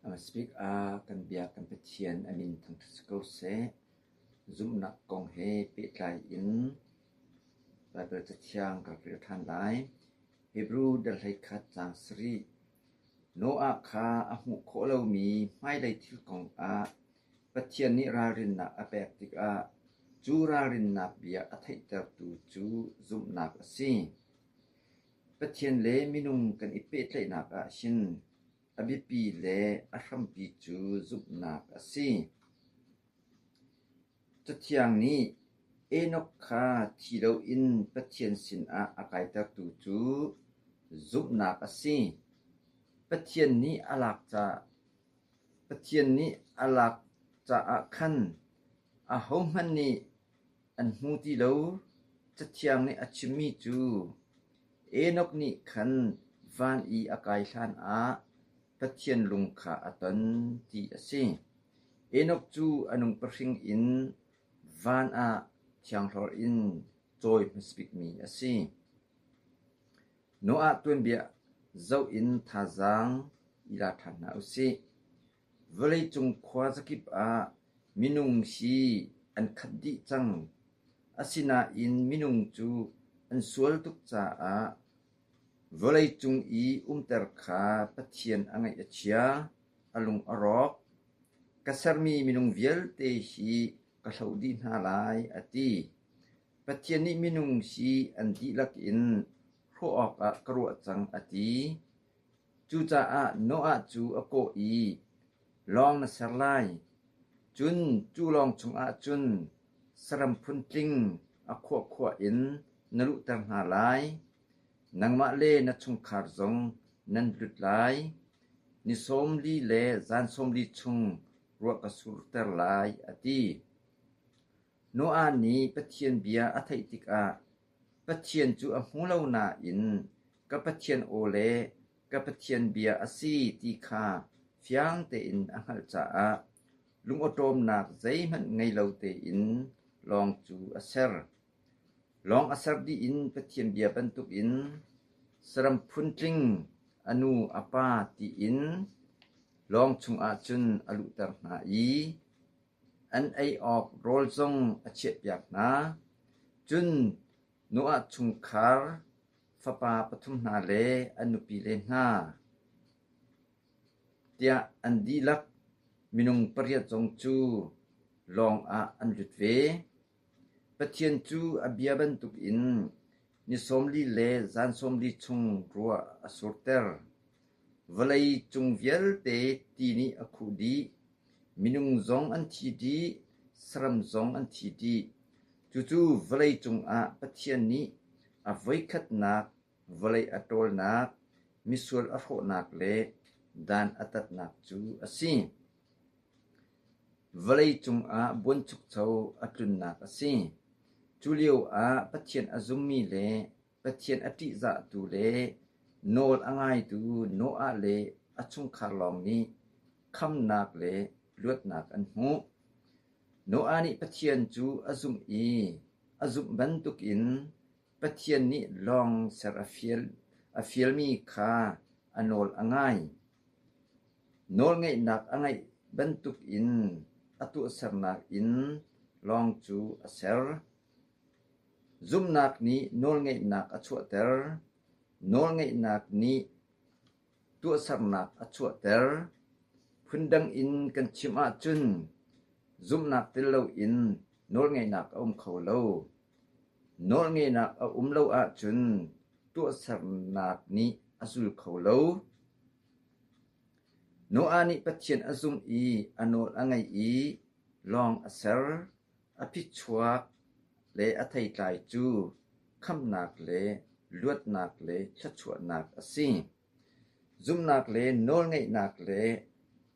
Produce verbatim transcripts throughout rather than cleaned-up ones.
A speak a kan bia kan Pathian a min thangṭhat si ko seh. Zumhnak kong he pehtlai in Baibal Cathiang kan rel ṭhan lai. Hebru dal hleikhat cang sarih. Noah kha a hmuh khawh lomi hmailei thil kongah Pathian nih ralrinnak a pek tikah cu ralrinnak bia a theihtertu cu zumhnak a si. Pathian le minung kan i pehtlaihnak ah hin a biapi le a hrampi cu zumhnak a si. Cathiang nih Enok kha thi loin Pathian sinah a kaitertu cu zumhnak a si. Pathian nih a lak ca, Pathian nih a lak caah khan ahohmanh nih an hmu ti lo. Cathiang nih a chimmi cu Enok nih khan van i a kai hlanah Pathian lung kha a ton ti a si. Enok cu a nung pahring in van ah thianghlor in cawi hmasabikmi a si. Noah tuanbia zoh in thazaang i la ṭhan hna u sih. Vawleicung khua zakip ah minung hi an khat dih cang. Asinain minung cu an sual tuk caah vawleicung i umter kha Pathian a ngaih a chia, a lung a rawk. Ka sermi minung vialte hi ka hloh dih hna lai, a ti. Pathian nih minung hi an dihlak in hrawh awkah ka ruah cang, a ti. Cucaah Noah cu a kawh i, lawng na ser lai. Cun cu lawng chungah cun saram phuntling a khuahkhuah in na luhter hna lai. Nangmah le na chungkhar zong nan lut lai. Ni sawmli le zan sawmli chung ruah ka surter lai, a ti. Noah nih Pathian bia a theih tikah Pathian cu a hmu lo nain ka Pathian aw le ka Pathian bia a si ti kha fiang tein a hngalh caah lung a ṭawmnak zeihmanh ngei lo tein lawng cu a ser. Lawng a ser dih in Pathian bia bantukin saram phuntling a nu a pa tiin lawng chungah cun a luhter hna i an ei awk rawl zong a chiahpiak hna. Cun Noah chungkhar fapa pathum hna le an nupi le hna tiah an dihlak minung pariat zong cu lawng ah an lut ve. Pathian cu a bia bantukin ni sawmli le zan sawmli chung ruah a surter. Vawlei cung vialte ti nih a khuh dih. Minung zong an thi dih, saram zong an thi dih. Cucu vawlei cungah Pathian nih a voikhatnak, vawlei a ṭawlnak, misual a hrawhnak le dan a tatnak cu a si. Vawlei cungah buanchukcho a tlunnak a si. Cu lioah Pathian a zummi le Pathian a ṭihzahtu le nawl a ngaitu Noah le a chungkhar lawng nih khamnak le luatnak an hmuh. Noah nih Pathian cu a zumh i a zumh bantukin Pathian nih lawng ser a fial, a fialmi kha a nawl a ngai. Nawlngeihnak a ngeih bantukin a tuahsernak in lawng cu a ser. Zumhnak nih nawlngeihnak a chuahter, nawlngeihnak nih tuahsernak a chuahter. Phundang in kan chim ahcun zumhnak tel loin nawlngeihnak a um kho lo. Nawlngeihnak a um lo ahcun tuahsernak nih a zul kho lo. Noah nih Pathian a zumh i a nawl a ngei i lawng a ser, a phichuak le a theitlai cu khamhnak le luatnak le thluachuahnak a si. Zumhnak le nawlngeihnak le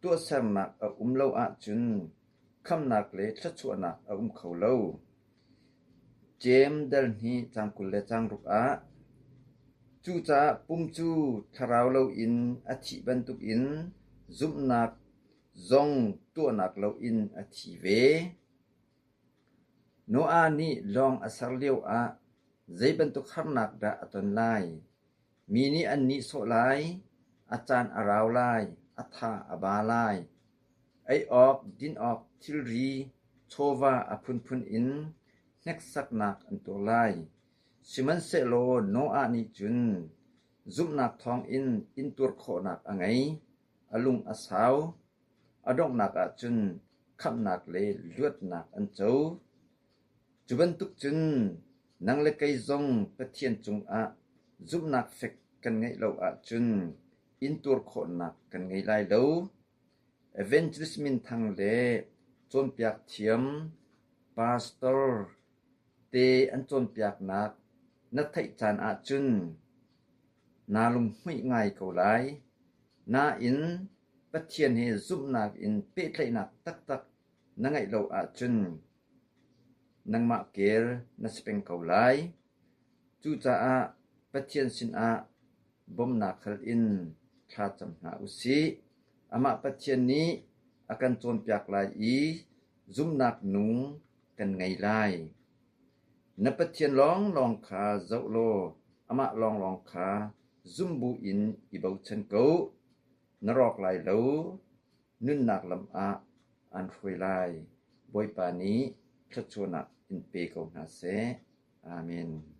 tuahsernak a um lo ahcun khamhnak le thluachuahnak a um kho lo. Cem dal hnih cang kul le cang ruk ah cucaah pum cu thlarau loin a thih bantukin zumhnak zong tuahnak loin a thi ve. Noah nih lawng a ser lioah zei bantuk harnak dah a ton lai? Mi nih an nihsawh lai, a caan a rau lai, a tha a ba lai. Ei awk, din awk thilri chawva a phunphun in hneksaknak an tuar lai. Sihmanhsehlaw Noah nih cun zumhnak thawngin in tuar khawhnak a ngei, a lung a sau, a donghnak ahcun khamhnak le luatnak an co. Cu bantuk cun nang le kei zong Pathian cungah zumhnak fek kan ngeih lo ahcun in tuar khawhnak kan ngei lai lo. Evangelist minthang le cawnpiak thiam, pastor te an cawnpiaknak na theih caan ahcun naa lunghmuih ngai ko lai. Nain Pathian he zumhnak in pehtlaihnak taktak na ngeih lo ahcun nangmah ker na si peng ko lai. Cucaah Pathian sinah bomnak hal in thlacam hna u sih. Amah Pathian nih a kan cawnpiak lai i zumhnak nung kan ngei lai. Na Pathian lawnglawng kha zoh law, amah lawnglawng kha zumbu in i bochan ko. Na rawk lai lo, nunnak lam ah an hruai lai. Bawipa nih thluachuahnak in pe ko hna seh. Amen.